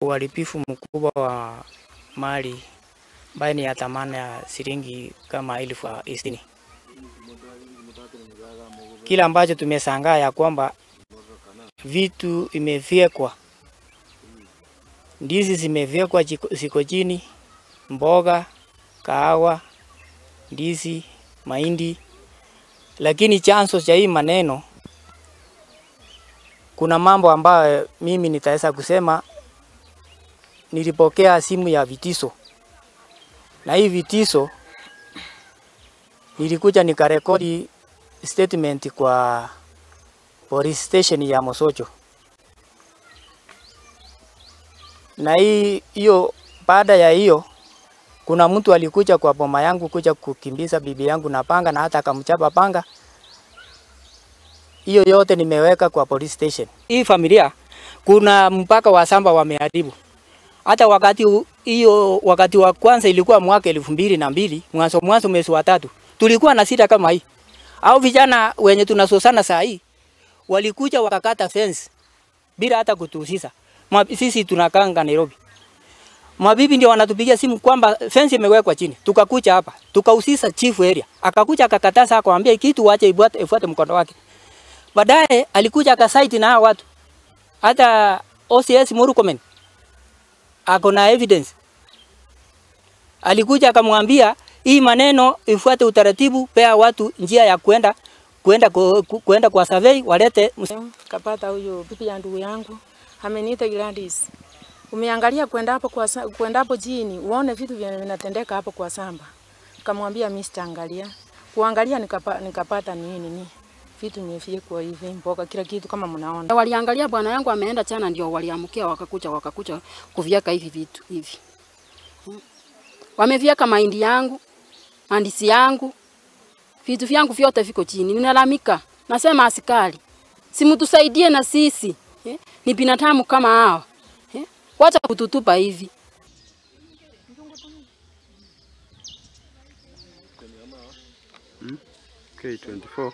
Uharibifu mkubwa wa mali ambayo ni ya thamani ya shilingi kama 60,000. Kila ambacho tumeshangaa ya kwamba vitu imefyekwa, ndizi zimefyekwa ziko chini, mboga, kahawa, ndizi, mahindi. Lakini chanzo cha hii maneno, kuna mambo ambayo mimi nitaweza kusema. Nilipokea simu ya vitiso, na hii vitiso nilikuja nikarekodi statement kwa police station ya Mosocho. Na hiyo baada ya hiyo kuna mtu alikuja kwa boma yangu kuja kukimbiza bibi yangu na panga, na hata akamchapa panga. Hiyo yote nimeweka kwa police station. Hii familia kuna mpaka wa samba wameharibu. Hata wakati hiyo, wakati wa kwanza ilikuwa mwaka 2002, mwanzo mwezi wa 3, tulikuwa na sita kama hii. Au vijana wenye tunasosana saa hii walikuja wakakata fence bila hata kutuhusisha. Sisi tunakanga Nairobi. Mabibi ndio wanatupigia simu kwamba fence imewekwa chini. Tukakuja hapa, tukahusisha chief area. Akakuja akakataza, akamwambia kitu waache ifuate mkondo wake. Baadaye alikuja akasite na hao watu. Hata OCS Murkomen ako na evidence. Alikuja akamwambia hii maneno ifuate utaratibu, pea watu njia ya kuenda kwa survey walete. Kapata huyo bibi ya ndugu yangu ameniita Gladys. Umeangalia kwenda hapo kwa kwenda hapo chini uone vitu vinatendeka hapo kwa samba. Nikamwambia mimi sitaangalia. Kuangalia nikapata nini vitu nimefyekwa hivi, mboga, kila kitu kama mnaona. Waliangalia bwana yangu ameenda chana, ndio waliamkia wakakuja kuviaka hivi vitu hivi. Wameviaka mahindi yangu, mandisi yangu, vitu vyangu vyote viko chini. Ninalamika, nasema askari, si mtusaidie na sisi. Ni binadamu kama hao. Wacha kututupa hivi. K24.